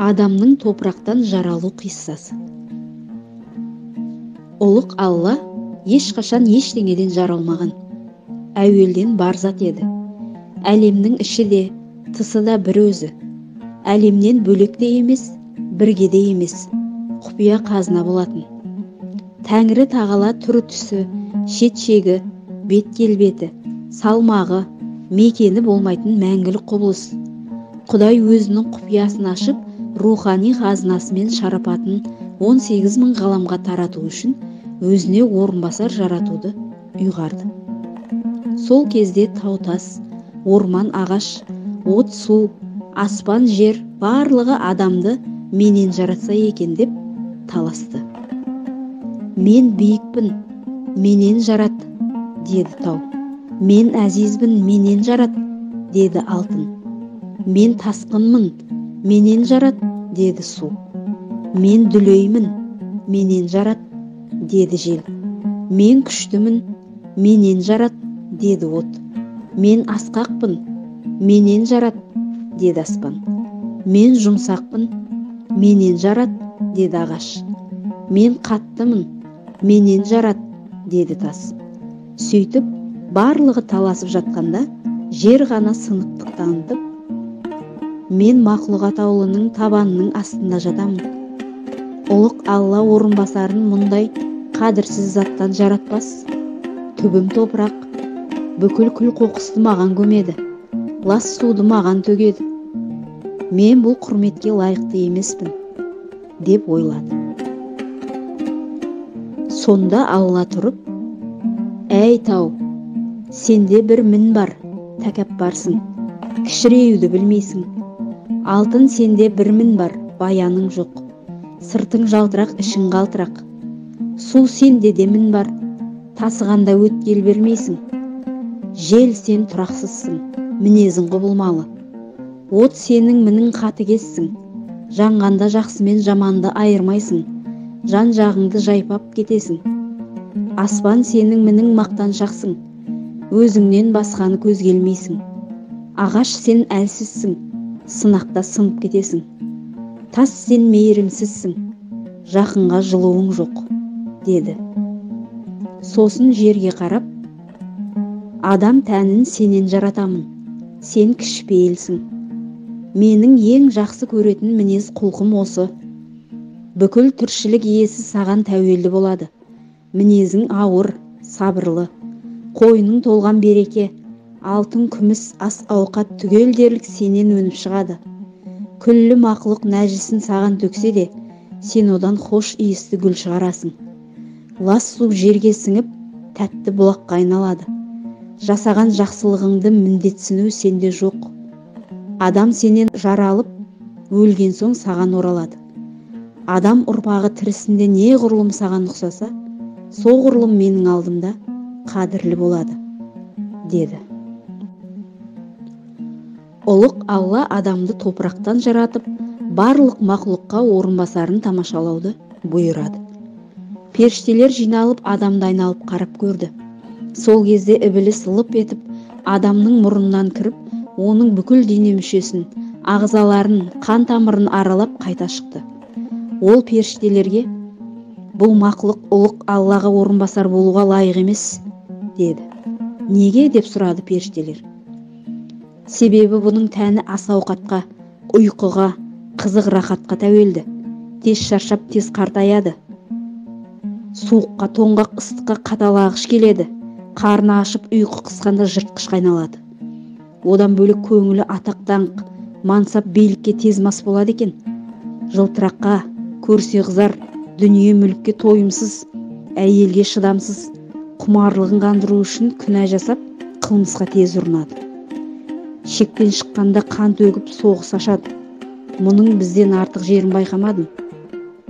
Адамның топырақтан жаралу қиссасы. Ұлық Алла ешқашан ештеңеден жаралмаған. Әуелден бар зат еді. Әлемнің іші де, тысы да бір өзі. Әлемнен бөлек те емес, бірге де емес. Құпия қазына болатын. Тәңірі тағала түрі-түсі, шет-шегі, бет келбеті, салмағы, мекені болмайтын мәңгілік құбылыс. Құдай өзінің құпиясын ашып, рухани қазынасымен шарапатын 18 мың ғаламға тарату үшін өзіне орынбасар жаратуды ұйғарды. Сол кезде тау-тас, орман ағаш, от су, аспан жер барлығы адамды менен жаратса екен деп таласты. Мен биікпін, менен жарат, деді тау. Мен әзизбін, менен жарат, деді алтын. Мен тасқынмын, менен жарат, деді су. Мен дүлеймін, менен жарат, деді жел. Мен күштімін, менен жарат, деді от. Мен асқақпын, менен жарат, деді аспан. Мен жұмсақпын, менен жарат, деді ағаш. Мен қаттымын, менен жарат, деді тас. Сөйтіп, барлығы таласып жатқанда, жер ғана сынықтық танытып, мен мақұлық атаулының табанының астында жатамын. Ұлық Алла орынбасарын мұндай қадірсіз заттан жаратпас. Түбім топырақ, бүкіл күл қоқысты маған көмеді, лас суды маған төгеді. Мен бұл құрметке лайықты емеспін, деп ойлады. Сонда Алла тұрып, әй тау, сенде бір мін бар, тәкаппарсың, кішіреюді білмейсің. Алтын сенде бір мін бар, баяның жоқ. Сыртың жалтырақ, ішің қалтырақ. Су сенде де мін бар, тасығанда өткел бермейсің. Жел сен тұрақсызсың, мінезің құбылмалы. От сенің мінің қатыгезсің, жанғанда жақсы мен жаманды айырмайсың, жан жағыңды жайпап кетесің. Аспан сенің мінің мақтаншақсың, өзіңнен басқаны көз келмейсің. Ағаш сен әлсізсің, сынақта сынып кетесің. Тас сен мейірімсізсің, жақынға жылуың жоқ, деді. Сосын жерге қарап, адам тәнін сенен жаратамын, сен кішіпейілсің. Менің ең жақсы көретін мінез құлқым осы. Бүкіл тіршілік иесі саған тәуелді болады. Мінезің ауыр, сабырлы. Қойның толған береке, алтын күміс ас ауқат түгел дерлік сенен өніп шығады. Күллі мақұлық нәжісін саған төксе де, сен одан хош иісті гүл шығарасың. Лас су жерге сіңіп, тәтті бұлаққа айналады. Жасаған жақсылығыңды міндетсіну сенде жоқ. Адам сенен жаралып, өлген соң саған оралады. Адам ұрпағы тірісінде неғұрлым саған ұқсаса, соғұрлым менің алдымда қадірлі болады, деді. Ұлық Алла адамды топырақтан жаратып, барлық мақұлыққа орынбасарын тамашалауды бұйырады. Періштелер жиналып, адамды айналып қарап көрді. Сол кезде ібіліс лып етіп, адамның мұрнынан кіріп, оның бүкіл дене мүшесін, ағзаларын, қан тамырын аралап қайта шықты. Ол періштелерге, бұл мақұлық ұлық Аллаға орынбасар болуға лайық емес, деді. Неге, деп сұрады періштелер. Себебі бұның тәні ас ауқатқа, ұйқыға, қызық рахатқа тәуелді. Тез шаршап, тез қартаяды. Суыққа, тоңғақ, ыстыққа қаталағыш келеді. Қарны ашып, ұйқы қысқанда жыртқышқа айналады. Одан бөлек көңілі атақ даңқ, мансап билікке тез мас болады екен. Жылтыраққа, көрсе қызар, дүние мүлікке тойымсыз, әйелге шыдамсыз, құмарлығын қандыру үшін күнә жасап, қылмысқа тез ұрынады. Шектен шыққанда қан төгіп соғыс ашады. Мұның бізден артық жерін байқамадым.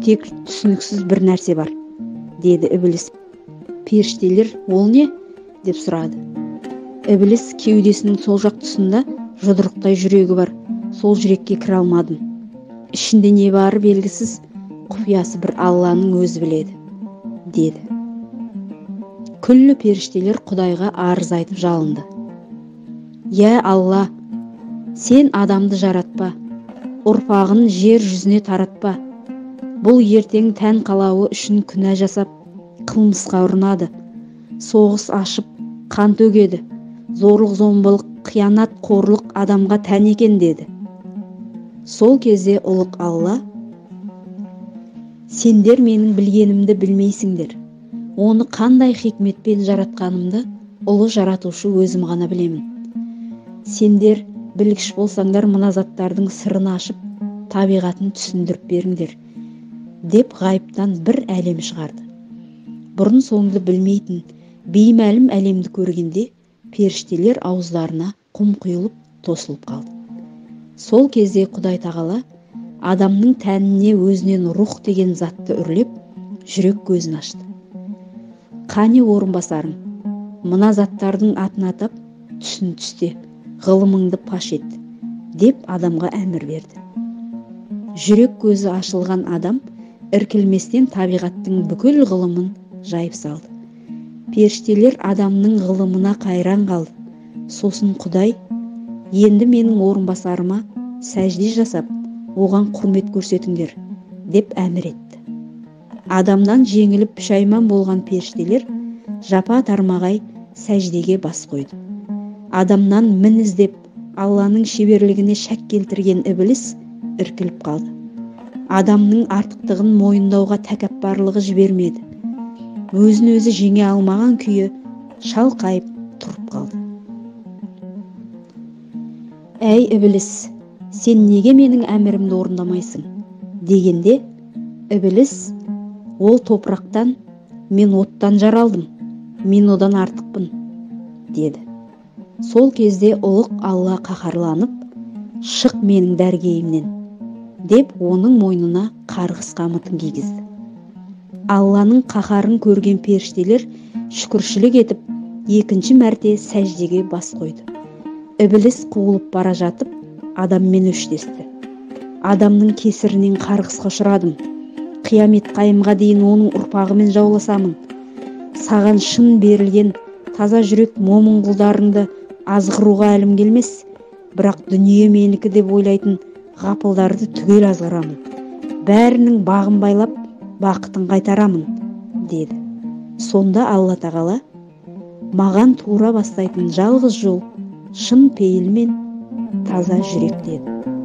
Тек түсініксіз бір нәрсе бар, деді ібіліс. Періштелер, ол не? Деп сұрады. Ібіліс кеудесінің сол жақ тұсында жұдырықтай жүрегі бар. Сол жүрекке кіре алмадым. Ішінде не бары белгісіз, құпиясы бір Алланың өзі біледі, деді. Күллі періштелер Құдайға арыз айтып жалынды. Я Алла, сен адамды жаратпа, Ұрпағын жер жүзіне таратпа. Бұл ертең тән қалауы үшін күнә жасап, қылмысқа ұрынады. Соғыс ашып, қан төгеді. Зорлық, зомбылық, қиянат, қорлық адамға тән екен деді. Сол кезде ұлық Алла: Сендер менің білгенімді білмейсіңдер. Оны қандай хикметпен жаратқанымды ұлы жаратушы өзім ғана білемін. Сендер білгіш болсаңдар, мына заттардың сырын ашып, табиғатын түсіндіріп беріңдер, деп ғайыптан бір әлем шығарды. Бұрын соңды білмейтін беймәлім әлемді көргенде періштелер ауыздарына құм құйылып тосылып қалды. Сол кезде Құдай Тағала адамның тәніне өзінен рух деген затты үрлеп, жүрек көзін ашты. Қане орынбасарың, мына заттардың атын атап, түсін түсте, ғылымыңды паш ет, деп адамға әмір берді. Жүрек көзі ашылған адам іркілместен табиғаттың бүкіл ғылымын жайып салды. Періштелер адамның ғылымына қайран қалды. Сосын Құдай: Енді менің орынбасарыма сәжде жасап, оған құрмет көрсетіңдер, деп әмір етті. Адамнан жеңіліп пүшәйман болған періштелер жапа тармағай сәждеге бас қойды. Адамнан мін іздеп, Алланың шеберлігіне шәк келтірген ібіліс іркіліп қалды. Адамның артықтығын мойындауға тәкаппарлығы жібермеді. Өзін өзі жеңе алмаған күйі шалқайып тұрып қалды. Әй ібіліс, сен неге менің әмірімді орындамайсың? Дегенде, ібіліс: Ол топырақтан, мен оттан жаралдым, мен одан артықпын, деді. Сол кезде ұлық Алла қаһарланып, шық менің дәргейімнен, деп оның мойнына қарғыс қамытын кигізді. Алланың қаһарын көрген періштелер шүкіршілік етіп, екінші мәрте сәждеге бас қойды. Ібіліс қуылып бара жатып, адаммен өштесті. Адамның кесірінен қарғысқа ұшырадым. Қиямет қайымға дейін оның ұрпағымен жауласамын. Саған шын берілген таза жүрек момын құлдарыңды азғыруға әлім келмес, бірақ дүние менікі деп ойлайтын ғапылдарды түгел азғырамын. Бәрінің бағын байлап, бақытын қайтарамын, деді. Сонда Алла Тағала: Маған тура бастайтын жалғыз жол шын пейіл мен таза жүрек, деді.